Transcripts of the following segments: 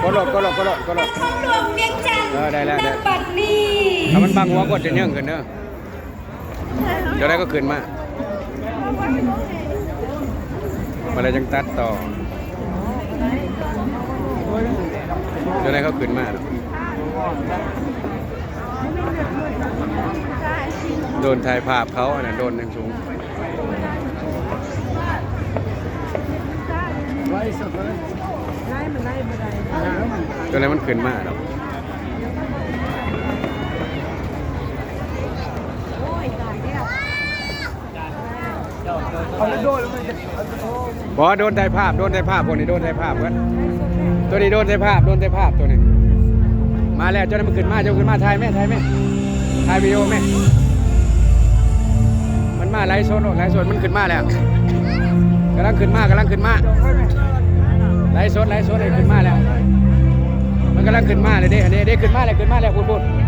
ກໍໂລດ ກໍໂລດ ກໍໂລດ ກໍໂລດ ນະຄອນຫຼວງວຽງຈັນ ເອີ ໄດ້ແລ້ວ ນະບັດນີ້ ຖ້າມັນບັງຫົວຄົນຈະເຍີ້ງຂຶ້ນເດີ. ເຈົ້າໃດກໍຂຶ້ນມາ ມາແລ້ວຈັ່ງຕັດຕໍ່ ເຈົ້າໃດກໍຂຶ້ນມາເນາະ ໂດຣນຖ່າຍພາບເຂົາ ອັນນັ້ນໂດຣນຍັງສູງ ໂຕໃດມັນຂຶ້ນມາດອກ ບໍ່ ໂດຣນຖ່າຍພາບ ໂດຣນຖ່າຍພາບ ພວກນີ້ໂດຣນຖ່າຍພາບເບິດ ໂຕນີ້ໂດຣນຖ່າຍພາບ ໂດຣນຖ່າຍພາບໂຕນີ້ ມາແລ້ວ ເຈົ້າໃດມັນຂຶ້ນມາ ເຈົ້າຂຶ້ນມາ ຖ່າຍແມ້ ຖ່າຍແມ້ ຖ່າຍວິດີໂອແມ້ ມັນມາ ໄລສົດໂລດ ໄລສົດ ມັນຂຶ້ນມາແລ້ວ ກຳລັງຂຶ້ນມາ ກຳລັງຂຶ້ນມາ ໄລສົດ ໄລສົດ ຂຶ້ນມາແລ້ວ ມັນກຳລັງຂຶ້ນມາເລີຍເດ້ ອັນນີ້ເດ້ ຂຶ້ນມາແລ້ວ ຂຶ້ນມາແລ້ວ ພຸ້ນໆ.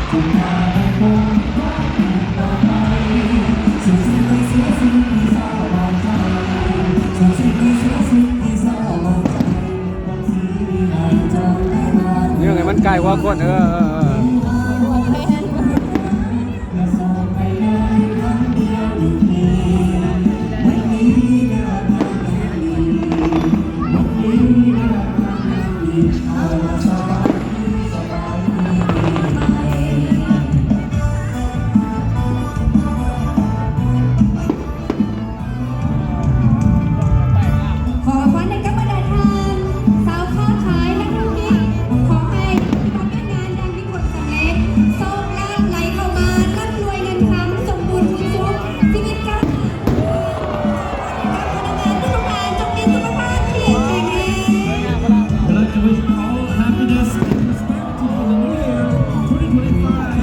ເລື່ອງໃຫ້ມັນກາຍຫົວຄົນ ເອີ ເອີ ເອີ. ຂໍອວຍພອນໃຫ້ກັບບັນດາທ່ານຊາວຄ້າຂາຍນັກທຸລະກິດ ຂໍໃຫ້ມີຄວາມຍາກງານຢ່າງມີຜົນສຳເລັດ ໂຊກລາບໄຫຼເຂົ້າມາ ລ່ຳລວຍເງິນຄຳ ສົມບູນພູນສຸກ ຊີວິດກ້າວໜ້າ ພະນັກງານທຸກໆທ່ານ ຈົ່ງມີສຸຂະພາບທີ່ແຂງແຮງ. I'd like to wish you all happiness and prosperity for the new year twenty twenty-five.